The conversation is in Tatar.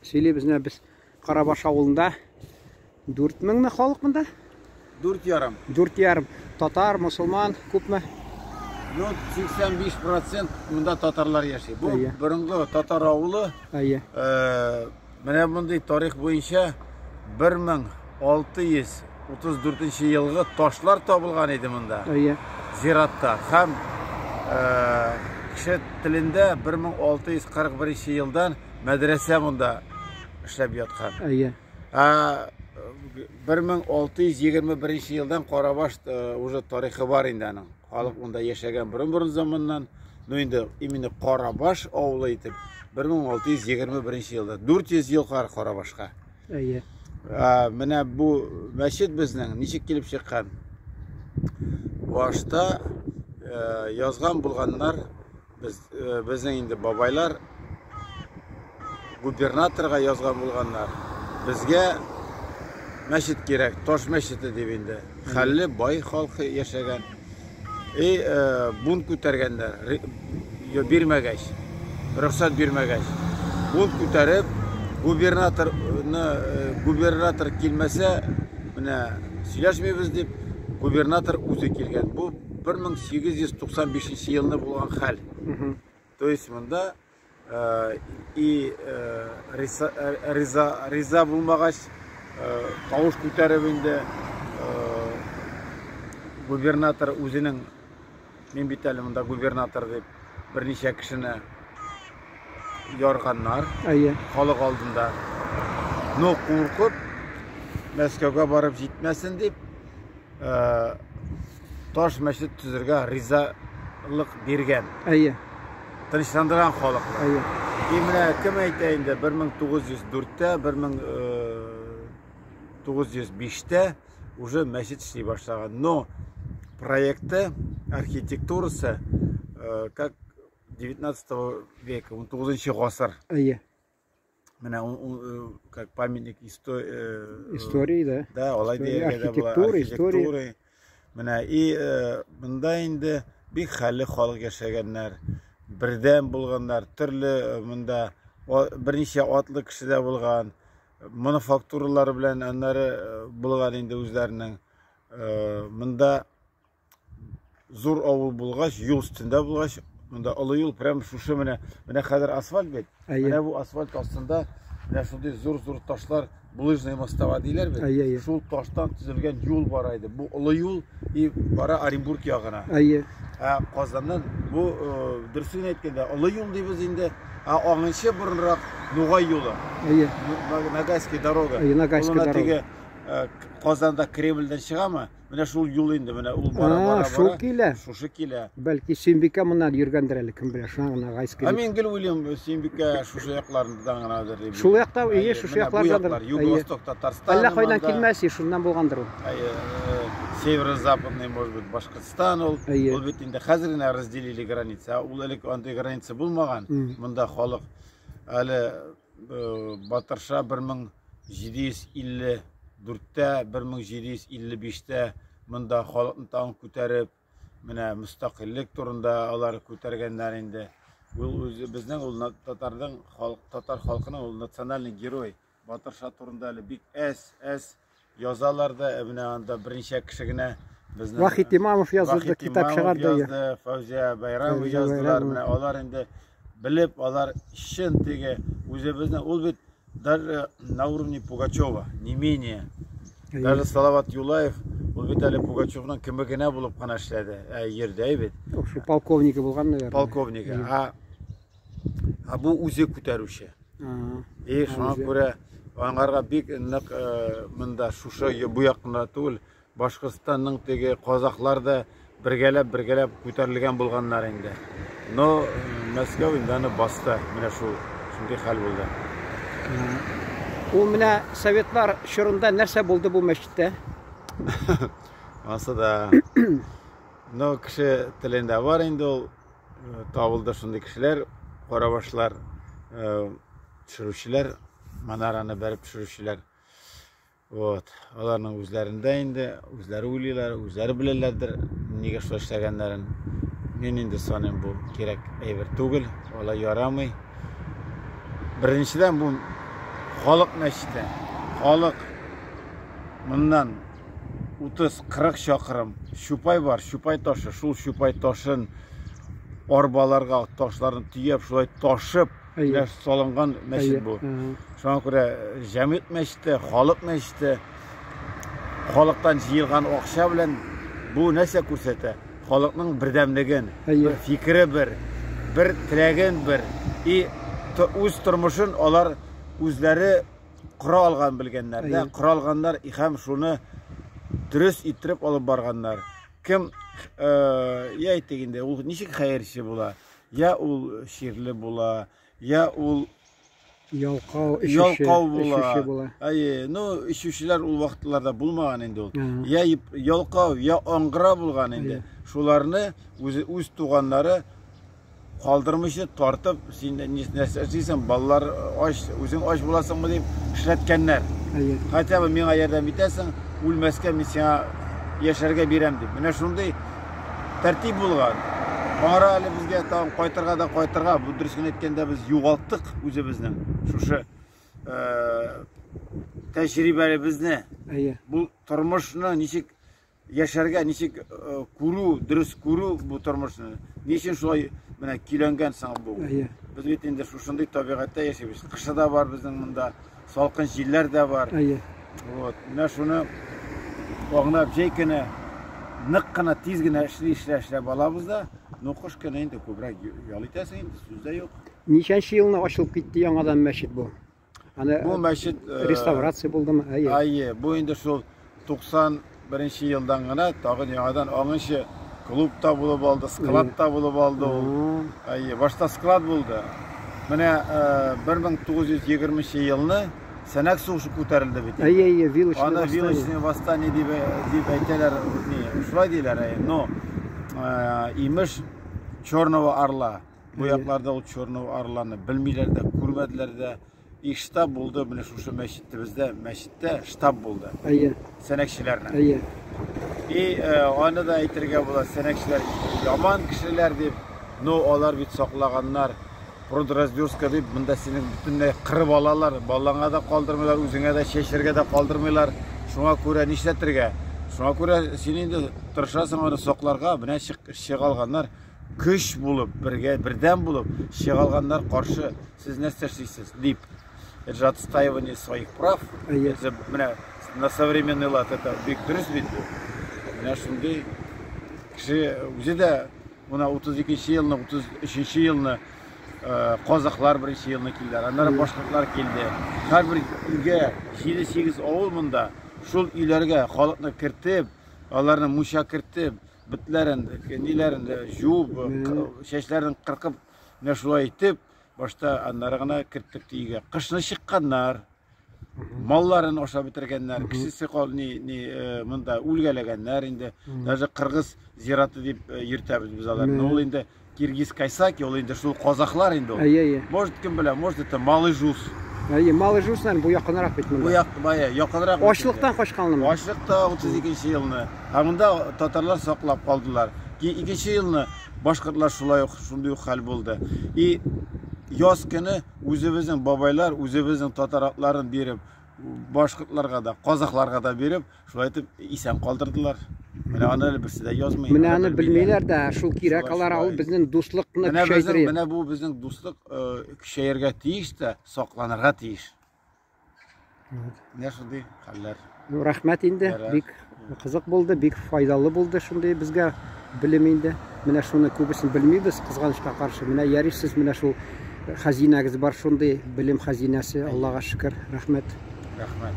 Сөйлибез менә без Карабаш авылында 4000 ме халык монда? 4,5. 4,5. Татар, мусульман күпме? Ну, 85% монда татарлар яши. Бу борынгы татар авылы. Әйе. Менә мондый тарих буенча 1634 елгы ташлар табылган иде монда. Әйе. Зиратта. Һәм кеше телендә 1641 елдан мәдрәсә монда эшләп яткан. Әйе. Ә 1621 елдан Карабаш уже тарихы бар инде аның. Халык монда яшәгән борын-борын заманнан. Ну инде именно Карабаш авылы итеп 1621 елда 400 ел кар Карабашка. Әйе. Менә бу мәчет безнең ничек килеп чыккан? Башта язган булганнар без безнең инде бабайлар губернаторга язган булганнар. Безгә мәчет кирәк, таш мәчете дип инде. Хәлле бай халкы яшәгән. И бунт күтәргәннәр, бирмәгәч, рөхсәт бирмәгәч. Бунт күтәреп, губернаторны губернатор килмәсә, менә сөйләшмибез дип, губернатор үзе килгән. Бу 1895 елны булган хәл. То есть монда и риза, риза булмагач, тавыш күтәреп инде губернатор үзенең, мин бит әле монда губернатор дип, берничә кешене ярганнар. Әйе. Халык алдында. Но куркып, Мәскәүгә барып җитмәсен дип, таш мәчет төзергә ризалык биргән. Әйе. Тынычландырган халыкны. Әйе. И менә кем әйтә инде 1904-тә, 1905-тә уже мәчет эшли башлаган. Но проекты, архитектурасы как 19 века, 19 гасыр. Әйе. Менә ул как памятник истории, да. Да, алай дияргә дә була. Архитектура, история. Менә и монда инде бик хәлле халык яшәгәннәр, бердәм булганнар, төрле монда берничә атлы кеше дә булган, мануфактуралар белән аннары булган инде үзләренең. Монда зур авыл булгач, юл өстендә булгач, монда олы юл прям шушы менә, менә хәзер асфальт бит. Менә бу асфальт астында менә шундый зур-зур ташлар, булыжная мостова диләр бит. Әйе, әйе. Шул таштан төзелгән юл бара иде. Бу олы юл и бара Оренбург ягына. Әйе. Ә Казаннан бу дөресен әйткәндә олы юл дибез инде. Ә аңынчы борынрак Нугай юлы. Әйе. Ногайская дорога. Әйе, Ногайская дорога. Теге Казанда Кремльдән чыгамы? Менә шул юл инде, менә ул бара, бара, бара. Шул килә. Шушы килә. Бәлки Сөембикә моннан йөргәндер әле, кем белә, шуңа гына Гайский. Ә мин гел уйлыйм, Сөембикә шушы яклардан гынадыр дип. Шул якта, ие, шушы яклардандыр. Юго-Восток Татарстан. Әллә кайдан килмәс, шуннан булгандыр ул. Әйе, северо-западный, может быть, Башкортстан ул. Ул бит инде хәзер генә разделили границы, ә ул элек андый граница булмаган. Монда халык әле Батырша 1754-тә, 1755-тә монда халыкны тагын күтәреп, менә мөстәкыйльлек турында алар күтәргәннәр инде. Ул үзе безнең ул татарның халык татар халкының ул национальный герой. Батырша турында әле бик әз әз язалар да, менә анда берничә кеше генә безнең Вахит Имамов язды, китап чыгарды. Язды, Фәүзия Байрамова яздылар. Менә алар инде белеп, алар чын теге үзебезнең ул бит даже на уровне Пугачева, не менее. Даже Салават Юлаев, ул бит әле Пугачевның кеме генә булып кына эшләде, ә йөрде бит. Шул полковнигы булган, наверное. Полковнигы. А бу үзе күтәрүче. И шуңа күрә аңарга бик нык монда шушы бу якында түгел, Башкортстанның теге казахлар да бергәләп-бергәләп күтәрелгән булганнар инде. Но Мәскәү инде аны басты. Менә шул шундый хәл булды. Ул менә советлар чорында нәрсә булды бу мәчеттә? Ансы да. Но кеше телендә бар инде ул. Табылды шундый кешеләр, карабашлар, төшерүчеләр, манараны бәреп төшерүчеләр. Вот. Аларның үзләрендә инде, үзләре уйлыйлар, үзләре беләләрдер, нигә шулай эшләгәннәрен. Мин инде саныйм, бу кирәк әйбер түгел, алай ярамый. Беренчедән, бу Халык мәчете. Халык моннан 30-40 чакрым Чупай бар, Чупай ташы. Шул Чупай ташын арбаларга ташларын төяп, шулай ташып, менә салынган мәчет бу. Шуңа күрә җәмгыять мәчете, халык мәчете, халыктан җыелган акча белән бу нәрсә күрсәтә? Халыкның бердәмлеген, бер фикере бер, бер теләген бер. И үз тормышын алар үзләре кора алган белгәннәр дә, кора алганнар и һәм шуны дөрес иттереп алып барганнар. Кем, я әйтик инде, ул ничек хәерче була? Я ул чирле була, я ул ялкау, эчүче, ялкау була. Эчүче була. Әйе, ну, эчүчеләр ул вакытларда булмаган инде ул. Я ялкау, я аңгыра булган инде. Шуларны үзе үз туганнары калдырмыйча тартып, син нәрсә эшлисең, балалар ач, үзең ач буласыңмы дип эшләткәннәр. Хотя бы миңа ярдәм итәсең, үлмәскә мин сиңа яшәргә бирәм дип. Менә шундый тәртип булган. Аңара әле безгә тагын кайтырга да кайтырга, бу дөресен әйткәндә без югалттык үзебезнең шушы тәҗрибәлебезне. Бу тормышны ничек яшәргә, ничек күрү, дөрес күрү бу тормышны. Ни өчен шулай менә көйләнгән соң бу? Без бит инде шушындый табигатьтә яшибез. Кышы да бар безнең монда, салкын җилләр дә бар. Вот, менә шуны аңлап җәй көне нык кына тиз генә эшли эшлә эшләп алабыз да, ну кыш көне инде күбрәк ял итәсең инде, сүз дә юк. Ничәнче елны ачылып китте яңадан мәчет бу? Аны бу мәчет реставрация булдымы? Әйе. Әйе, бу инде шул 91 елдан гына тагын яңадан аңынчы клуб та булып алды, склад та булып алды ул. Әйе, башта склад булды. Менә 1920 елны Сәнәк сугышы күтәрелде бит. Әйе, әйе, вилочный Аны вилочный восстание дип дип әйтәләр, ни, шулай диләр, әйе. Но имеш Черного Орла. Бу якларда ул Черного Орланы белмиләр дә, күрмәделәр дә. И штаб булды менә шушы мәчетебездә, мәчеттә штаб булды. Әйе. Сәнәкчеләрнең. Әйе. И аны да әйтергә була, сәнәкчеләр яман кешеләр дип, но алар бит саклаганнар. Продразверстка дип, монда синең бөтенләй кырып алалар, балаңа да калдырмыйлар, үзеңә дә чәчәргә дә калдырмыйлар. Шуңа күрә нишләтергә? Шуңа күрә син инде тырышасың аны сакларга, менә чыга алганнар көч булып, бергә, бердәм булып чыга алганнар каршы. Сез нәрсә эшлисез дип. Это же отстаивание своих прав. Это менә на современный лад это бик дөрес бит бу. Менә шундый кеше үзе дә менә 32 елны, 33 елны казахлар беренче елны килделәр, аннары башкортлар килде. Һәрбер өйгә 7-8 авыл монда, шул өйләргә халыкны кертеп, аларны мунча кертеп, бетләрен, ниләрен жуып, чәчләрен кыркып, менә шулай итеп, башта аннары гына керттек өйгә. Кышны чыкканнар, малларын ашап бетергәннәр, кешесе кал ни ни монда үлгәләгәннәр инде. Даже кыргыз зираты дип йөртәбез без аларны. Ул инде Киргиз Кайсаки, ул инде шул казахлар инде ул. Әйе, әйе. Может, кем белә, может, это Малый Жуз. Әйе, Малый Жуз, наверное, бу якынрак бит монда. Бу як, бая, якынрак. Ачлыктан качканлымы? Ачлыкта 32 елны. Ә монда татарлар саклап калдылар. Икенче елны башкортлар шулай ук шундый ук хәл булды. И яз көне үзебезнең бабайлар, үзебезнең татар атларын биреп, башкортларга да, казахларга да биреп, шулай итеп исән калдырдылар. Менә аны әле берсе дә язмый. Менә аны белмиләр дә, шул кирәк алар алып безнең дуслыкны көчәйтер. Менә бу безнең дуслык көчәергә тиеш тә, сакланырга тиеш. Менә шундый хәлләр. Рәхмәт инде, бик кызык булды, бик файдалы булды шундый безгә белем инде. Менә шуны күбесен белмибез, кызганычка каршы. Менә ярыйсыз менә шул хәзинәгез бар шундый белем хәзинәсе, Аллага шөкер. Рәхмәт. Рәхмәт.